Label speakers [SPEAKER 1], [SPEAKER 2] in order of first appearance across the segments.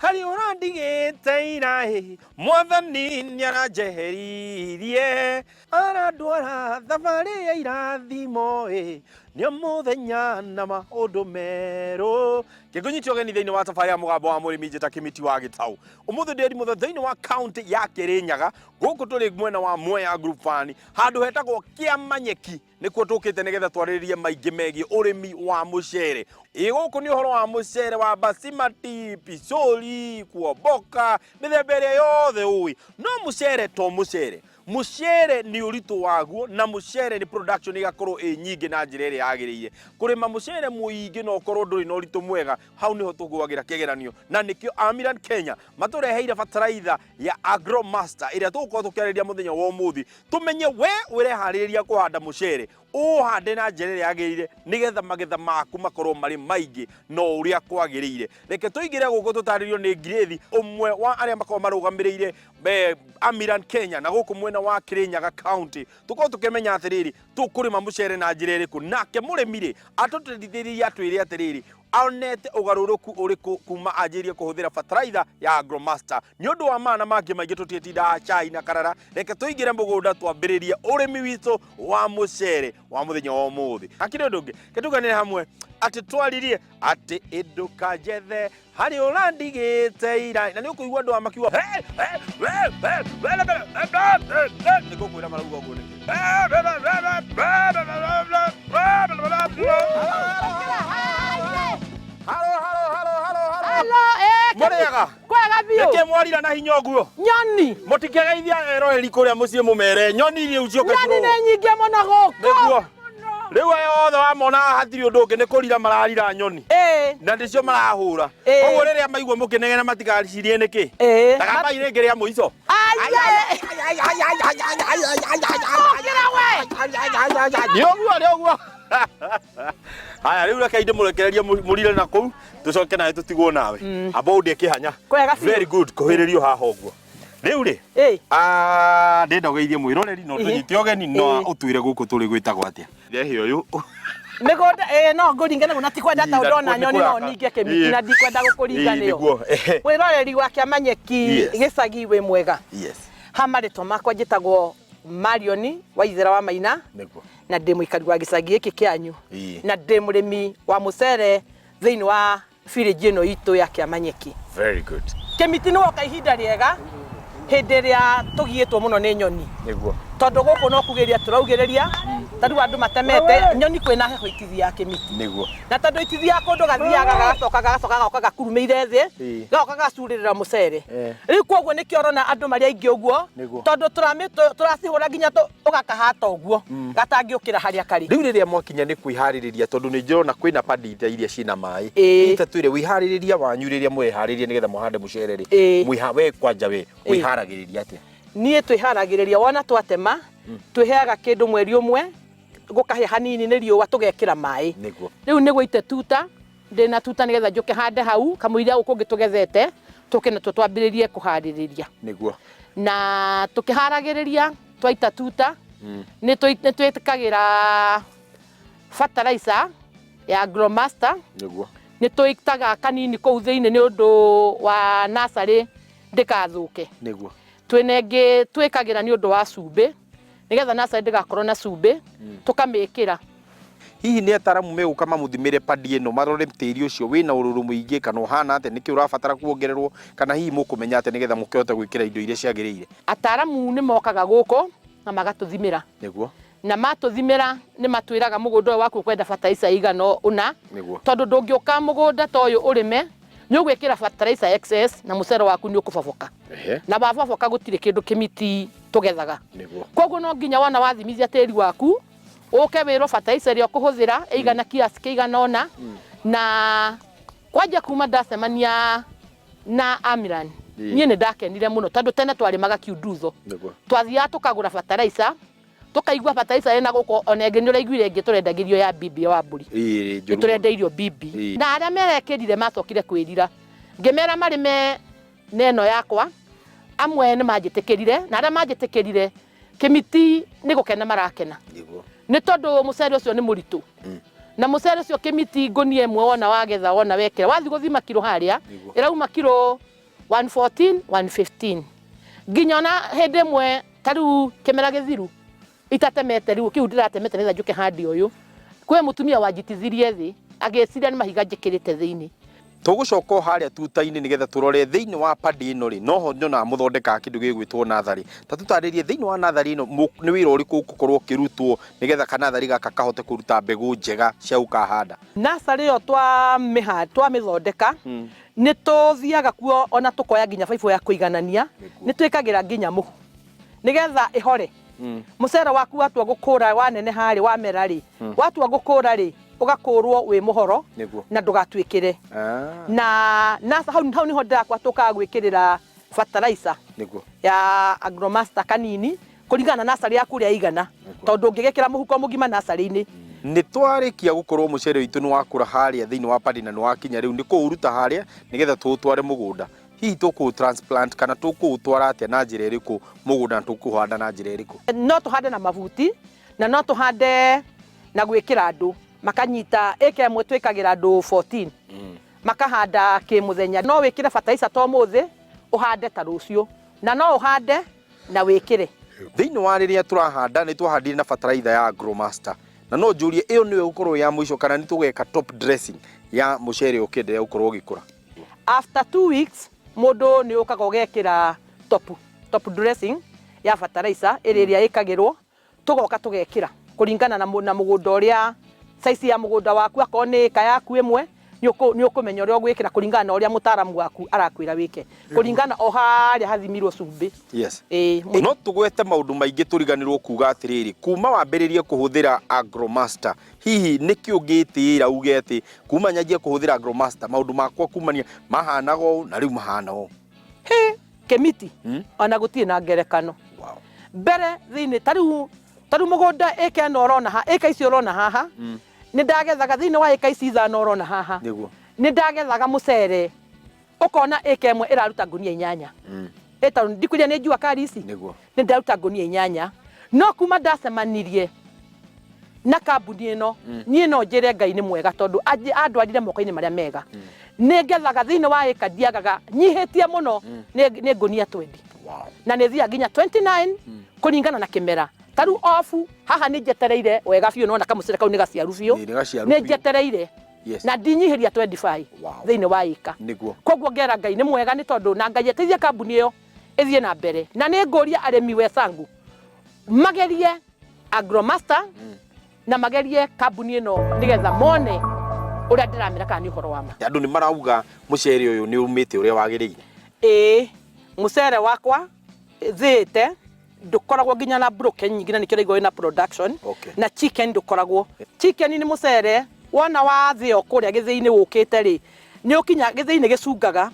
[SPEAKER 1] Harĩ ũrandigĩte ira ĩ, Mwathani nĩaranjeheririe, arandwara thabarĩ ya irathimo ĩ, nĩ mũthenya na maũndũ merũ. Kĩngũnyita ũgeni thĩinĩ wa tabarĩra ya Mũgambo wa Mũrĩmi, njĩta Kĩmiti wa Gĩtaũ. Ũmũthĩ ndĩ Rimũthe thĩinĩ wa kaũntĩ ya Kĩrĩnyaga, gũkũ tũrĩ mwena wa Mwea Group Farm, handũ hetagwo Kĩamanyeki. Nĩkuo tũkĩte nĩgetha twarĩrĩrie maingĩ megiĩ ũrĩmi wa mũcere. Ĩ gũkũ nĩ ũhoro wa mũcere wa basimati, picori, kuomboka, mĩthemba ĩrĩa yothe ũĩ. No mũcere to mũcere. Mũcere nĩ ũritũ waguo na mũcere nĩ production ĩgakorwo ĩ nyingĩ na njĩra ĩrĩa yagĩrĩire. Kũrĩma mũcere mũingĩ na ũkorwo ndũrĩ na ũritũ mwega, hau nĩho tũgũagĩra kĩgeranio. Na nĩkĩo Amiran Kenya matũreheire bataraitha ya Agromaster ĩrĩa tũgũkorwo tũkĩarĩrĩria mũthenya wa ũmũthĩ. Tũmenye we ũreharĩrĩria kũhanda mũcere, ũũhande na njĩra ĩrĩa yagĩrĩire nĩgetha magetha maku makorwo marĩ maingĩ na ũrĩa kwagĩrĩire. Reke tũingĩre gũkũ tũtarĩrio nĩ Ngirĩthi, ũmwe wa arĩa makoragwo marũgamĩrĩire Amiran Kenya na gũkũ mwena wa Kirinyaga County. Tũkorwo tũkĩmenya atĩrĩrĩ, tũkũrĩma mũcere na njĩra ĩrĩkũ, nake mũrĩmi rĩ atũteithĩrĩrie atwĩre atĩrĩrĩ, onete ũgarũrũku ũrĩkũ kuma anjĩrĩrie kũhũthĩra bataraitha ya Agromaster. Nĩ ũndũ wa maya na mangĩ maingĩ tũtiĩtindaga cai na karara, reke tũingĩre mũgũnda twambĩrĩrie ũrĩmi witũ wa mũcere wa mũthenya wa ũmũthĩ. Hakĩrĩ ũndũ ũngĩ, reke tuganĩre hamwe atĩ twaririe atĩ ĩndũka njethe harĩ ũrandigĩte ira, na nĩ ũkũigua andũ aya makiuga nĩ ngũkwĩra marauga ũguo nĩkĩ. Halo, halo, halo, halo, halo.
[SPEAKER 2] Halo, eh,
[SPEAKER 1] Mũrĩega?
[SPEAKER 2] Kwega biũ.
[SPEAKER 1] Nĩkĩ mwarira na hinya ũguo?
[SPEAKER 2] Nyoni.
[SPEAKER 1] Mũtikĩgeithia eroreri kũrĩa mũciĩ mũmere nyoni iria cioka
[SPEAKER 2] Nyoni nĩ nyingĩ mũno gũkũ.
[SPEAKER 1] Nĩguo. Rĩu aya othe wamona haha hatirĩ ũndũ ũngĩ nĩ kũrira mararira nyoni.
[SPEAKER 2] Ĩĩ.
[SPEAKER 1] Na nĩcio marahũra.
[SPEAKER 2] Ĩĩ.
[SPEAKER 1] Koguo rĩrĩa maigua mũkĩnegena matigacirie nĩkĩ?
[SPEAKER 2] Ĩĩ.
[SPEAKER 1] Tagambai rĩngĩ rĩa mũico.
[SPEAKER 2] Aye. Ũkĩra we.
[SPEAKER 1] Nĩ ũguo, nĩ ũguo. Haya rĩu reke ndĩmũrekererie mũrire na kũu tũcoke nawe tũtigwo nawe. Amba ũndĩe kĩhanya.
[SPEAKER 2] Kwega biũ.
[SPEAKER 1] Very good, kũhĩrĩrio haha ũguo. Rĩu rĩ,
[SPEAKER 2] Ĩĩ.
[SPEAKER 1] ah, ndĩrenda ũgeithie mwĩroreri na ũtũnyite ũgeni na
[SPEAKER 2] Ĩĩ.
[SPEAKER 1] ũtwĩre gũkũ tũrĩ gwĩtagwo atĩa. Rehe ũyũ.
[SPEAKER 2] Mĩgũnda ĩĩ no ngũringe naguo na ti kwenda
[SPEAKER 1] Ĩĩ,
[SPEAKER 2] tondũ
[SPEAKER 1] na
[SPEAKER 2] ndona
[SPEAKER 1] nĩ
[SPEAKER 2] nyoni no
[SPEAKER 1] kũraka.
[SPEAKER 2] ninge kĩmiti
[SPEAKER 1] Ĩĩ.
[SPEAKER 2] na ndikwenda gũkũringa
[SPEAKER 1] Ĩĩ,
[SPEAKER 2] nĩyo.
[SPEAKER 1] nĩguo. Ehe.
[SPEAKER 2] Wĩroreri wa Kĩamanyeki
[SPEAKER 1] Yes.
[SPEAKER 2] gĩcagi wĩ mwega.
[SPEAKER 1] Yes.
[SPEAKER 2] Ha marĩtwa makwa njĩtagwo Marioni Waithera wa Maina
[SPEAKER 1] Nĩguo.
[SPEAKER 2] na ndĩ mũikari wa gĩcagi gĩkĩ kĩanyu
[SPEAKER 1] Ĩĩ.
[SPEAKER 2] na ndĩ mũrĩmi wa mũcere thĩinĩ wa village ĩno itũ ya Kĩamanyeki.
[SPEAKER 1] Very good.
[SPEAKER 2] Kĩmiti nĩ woka ihinda rĩega hĩndĩ ĩrĩa tũgiĩtwo mũno nĩ nyoni.
[SPEAKER 1] Nĩguo.
[SPEAKER 2] Tondũ gũkũ no kugĩrĩria tũraugĩrĩria, ta rĩu andũ matemete nyoni kwĩna heho itithiaga kĩmiti.
[SPEAKER 1] Nĩguo.
[SPEAKER 2] Na tondũ itithiaga kũndũ gathiaga gagacoka gagacoka gagoka gakurumĩire thĩ,
[SPEAKER 1] Ĩĩ.
[SPEAKER 2] gagoka gagacurĩrĩra mũcere.
[SPEAKER 1] Eh.
[SPEAKER 2] Rĩu koguo nĩkĩo ũrona andũ marĩ aingĩ ũguo,
[SPEAKER 1] Nĩguo.
[SPEAKER 2] tondũ tũracihũra nginya ũgakahata ũguo gatangĩũkĩra harĩa karĩ.
[SPEAKER 1] Rĩu rĩrĩa mwakinya nĩ kwĩharĩrĩria tondũ nĩ ndĩrona kwĩna padi iria ciĩna maĩ.
[SPEAKER 2] Ĩĩ.
[SPEAKER 1] Ta twĩre wĩharĩrĩria wanyu rĩrĩa mũreharĩria nĩgetha mũhande mũcere rĩ.
[SPEAKER 2] Ĩĩ.
[SPEAKER 1] Mwĩha we kwanja we
[SPEAKER 2] Ĩĩ.
[SPEAKER 1] wĩharagĩrĩria atĩa?
[SPEAKER 2] Niĩ twĩharagĩrĩria wona twatema twĩheaga kĩndũ mweri ũmwe gũkahĩa hanini nĩ riũa tũgekĩra maĩ.
[SPEAKER 1] Nĩguo.
[SPEAKER 2] Rĩu nĩ gũite tuta ndĩna tuta nĩgetha njũke hande hau kamũira gũkũ ũngĩ tũgethete tũke natuo twambĩrĩrie kũharĩrĩria.
[SPEAKER 1] Nĩguo.
[SPEAKER 2] Na tũkĩharagĩrĩria twaita tuta nĩ twĩkagĩra fertilizer ya Agromaster.
[SPEAKER 1] Nĩguo.
[SPEAKER 2] Nĩ tũitaga kanini kũu thĩinĩ nĩ ũndũ wa nursery ndĩgathũke.
[SPEAKER 1] Nĩguo.
[SPEAKER 2] Twĩna ĩngĩ twĩkagĩra nĩ ũndũ wa cumbĩ nĩgetha nursery ndĩgakorwo na cumbĩ tũkamĩkĩra.
[SPEAKER 1] Hihi nĩ ataramu megũka mamũthimĩre padi ĩno marore tĩri ũcio wĩna ũrũrũ mũingĩ kana ũhana atĩa, nĩkĩ ũrabatara kuongererwo, kana hihi mũkũmenya atĩa nĩgetha mũkĩhote gwĩkĩra indo iria ciagĩrĩire?
[SPEAKER 2] Ataramu nĩ mokaga gũkũ na magatũthimĩra.
[SPEAKER 1] Nĩguo.
[SPEAKER 2] Na matũthimĩra nĩ matwĩraga mũgũnda ũyũ waku ũkwenda fertilizer ĩigana ũna.
[SPEAKER 1] Nĩguo.
[SPEAKER 2] Tondũ ndũngĩũka mũgũnda ta ũyũ ũrĩme, nĩ ũgwĩkĩra fertilizer excess na mũcere waku nĩ ũkũboboka.
[SPEAKER 1] Ehe.
[SPEAKER 2] Na waboboka gũtirĩ kĩndũ kĩmiti tũgethaga.
[SPEAKER 1] Nĩguo.
[SPEAKER 2] Koguo no nginya wona wathimithia tĩri waku, ũke wĩrwo fertilizer ĩrĩa ũkũhũthĩra ĩigana kiasi kĩigana ũna. Na kwanja kuma ndacemania na Amiran, niĩ nĩ ndakenire mũno tondũ tene twarĩmaga kiundutho.
[SPEAKER 1] Nĩguo.
[SPEAKER 2] Twathiaga tũkagũra fertilizer, tũkaigua fertilizer ĩna gũkũ, ona ĩngĩ nĩ ũraiguire ĩngĩ tũrendagĩrio ya bibi wa mbũri.
[SPEAKER 1] Ĩĩ, njũru
[SPEAKER 2] Nĩ tũrendeirio bibi.
[SPEAKER 1] Ĩĩ.
[SPEAKER 2] Na arĩa merekĩrire macokire kwĩrira. Ngĩmera marĩme na ĩno yakwa, amwe nĩ manjĩtĩkĩrire, na arĩa manjĩtĩkĩrire kĩmiti nĩ gũkena marakena.
[SPEAKER 1] Nĩguo.
[SPEAKER 2] Nĩ tondũ mũcere ũcio nĩ mũritũ. Na mũcere ũcio kĩmiti ngũnia ĩmwe wona wagetha wona wekĩra, wathiĩ gũthima kiro harĩa,
[SPEAKER 1] Nĩguo.
[SPEAKER 2] ĩrauma kiro 114, 115 nginya ona hĩndĩ ĩmwe ta rĩu kĩmera gĩthiru itatemete rĩu kĩu ndĩratemete nĩgetha njũke hande ũyũ, kwĩ mũtumia wanjitithirie thĩ agĩciria nĩ mahiga njĩkĩrĩte thĩinĩ.
[SPEAKER 1] Tũgũcoka o harĩa tuta-inĩ nĩgetha tũrore thĩinĩ wa padi ĩno rĩ, noho nyonaga mũthondekaga kĩndũ gĩgwĩtwo natharĩ. Ta tũtarĩrie thĩinĩ wa natharĩ ĩno nĩ wĩra ũrĩkũ ũgũkorwo ũkĩrutwo nĩgetha kanatharĩ gaka kahote kũruta mbegũ njega cia gũkahanda?
[SPEAKER 3] Natharĩ ĩyo twamĩthondeka nĩ tũthiaga kuo ona tũkoya nginya baibũ ya kũiganania, nĩ twĩkagĩra nginya mũhu nĩgetha ĩhore. Mũcere waku watua gũkũra waneneha rĩ, wamera rĩ, watua gũkũra rĩ, ũgakũrwo wĩ mũhoro na ndũgatuĩkĩre. Na hau hau niho ndĩrakwa tũkaga gwĩkĩrĩra fertilizer ya Agromaster kanini kũringana na nursery yaku ũrĩa ĩigana, tondũ ũngĩgĩkĩra mũhuko mũgima nursery-inĩ.
[SPEAKER 1] Nĩ twarĩkia gũkorwo mũcere witũ nĩ wakũra harĩa thĩinĩ wa padi na nĩ wakinya rĩu nĩ kũũruta harĩa nĩgetha tũũtware mũgũnda. Hihi tũkũũ transplant kana tũkũũtwara atĩa na njĩra ĩrĩkũ mũgũnda na tũkũũhanda na njĩra ĩrĩkũ?
[SPEAKER 3] No tũhande na mabuti na no tũhande na gwĩkĩra andũ makanyita ĩka ĩmwe twĩkagĩra andũ 14 makahanda kĩmũthenya. No wĩkĩre fertilizer ta ũmũthĩ ũhande ta rũciũ, na no ũhande na wĩkĩre.
[SPEAKER 1] Thĩinĩ wa rĩrĩa tũrahanda nĩ twahandire na fertilizer ya Agromaster, na no njũrie ĩyo nĩyo ĩgũkorwo ya mũico kana nĩ tũgeka top dressing ya mũcere ũkĩenderea gũkorwo ũgĩkũra?
[SPEAKER 3] After 2 weeks mũndũ nĩ ũkaga ũgekĩra top dressing ya fertilizer ĩrĩa ĩrĩa ĩkagĩrwo, tũgoka tũgekĩra kũringana na mũgũnda ũrĩa size ya mũgũnda waku, akorwo nĩ ĩka yaku ĩmwe nĩ ũkũmenya ũrĩa ũgwĩkĩra kũringana na ũrĩa mũtaaramu waku arakwĩra wĩke, kũringana o harĩa hathimirwo cumbĩ.
[SPEAKER 1] No tũgwete maũndũ maingĩ tũriganĩrwo kuga atĩrĩrĩ, kuma wambĩrĩrie kũhũthĩra Agromaster, hihi nĩkĩ ũngĩtĩĩra uge atĩ kuma nyanjie kũhũthĩra Agromaster maũndũ makwa kumania mahanaga ũũ na rĩu mahana ũũ?
[SPEAKER 3] Hĩ, Kĩmiti, ona gũtirĩ na ngerekano. Mbere thĩinĩ ta rĩu mũgũnda ĩka ĩno ũrona haha, ĩka ici ũrona haha, nĩ ndagethaga thĩinĩ wa ĩka ici 5 ũrona haha, nĩ ndagethaga mũcere ũkona ĩka ĩmwe ĩraruta ngunia 8. Ĩta ndikwĩria nĩ njua kari ici, nĩ ndaruta ngunia 8. No kuma ndacemanirie na kambuni ĩno, niĩ no njĩre Ngai nĩ mwega tondũ andwarire moko-inĩ marĩa mega. Nĩ ngethaga thĩinĩ wa ĩka ndiagaga nyihĩtie mũno nĩ ngunia 20. Na nĩ thiaga nginya 29 kũringana na kĩmera. Ta rĩu obu haha nĩ njetereire wega biũ, nona kamũcere kau nĩ gaciaru biũ. Nĩ njetereire. Na ndinyihiria 25 thĩinĩ wa ĩka. Koguo ngera Ngai nĩ mwega nĩ tondũ na Ngai ateithie kambuni ĩyo ĩthiĩ na mbere. Na nĩ ngũria arĩmi wecangu magerie Agromaster na magerie kambuni ĩno nĩgetha mone ũrĩa ndĩramera kana nĩ ũhoro wa ma.
[SPEAKER 1] Andũ nĩ marauga mũcere ũyũ nĩ umĩte ũrĩa wagĩrĩire.
[SPEAKER 3] Ĩĩ, mũcere wakwa thĩĩte ndũkoragwo nginya na broken nyingĩ na nĩkĩo ũraigua wĩna production. Na chicken ndũkoragwo. Chicken nĩ mũcere wona wathĩo kũrĩa gĩthĩi-inĩ wũkĩte rĩ, nĩ ũkinya gĩthĩi-inĩ gĩcungaga,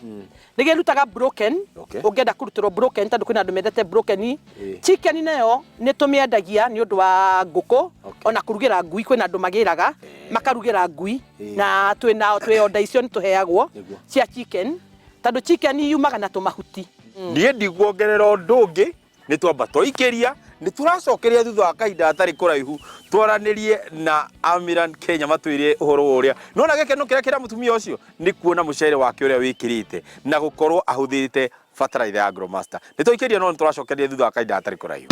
[SPEAKER 3] nĩ gĩrutaga broken, ũngĩenda kũrutĩrwo broken tondũ kwĩna andũ mendete broken. Chicken nayo nĩ tũmĩendagia nĩ ũndũ wa ngũkũ, ona kũrugĩra ngui, kwĩna andũ magĩraga makarugĩra ngui, na twĩna twĩ order icio nĩ tũheagwo cia chicken, tondũ chicken yumaga na tũmahuti.
[SPEAKER 1] Niĩ ndikuongerera ũndũ ũngĩ, nĩ twamba twaikĩria, nĩ tũracokeria thutha wa kahinda gatarĩ kũraihu twaranĩrie na Amiran Kenya matwĩre ũhoro wa ũrĩa nona gĩkeno kĩrĩa kĩra mũtumia ũcio nĩ kuona mũcere wake ũrĩa wĩkĩrĩte na gũkorwo ahũthĩrĩte fertilizer ya Agromaster. Nĩ twaikĩria no nĩ tũracokeria thutha wa kahinda gatarĩ kũraihu.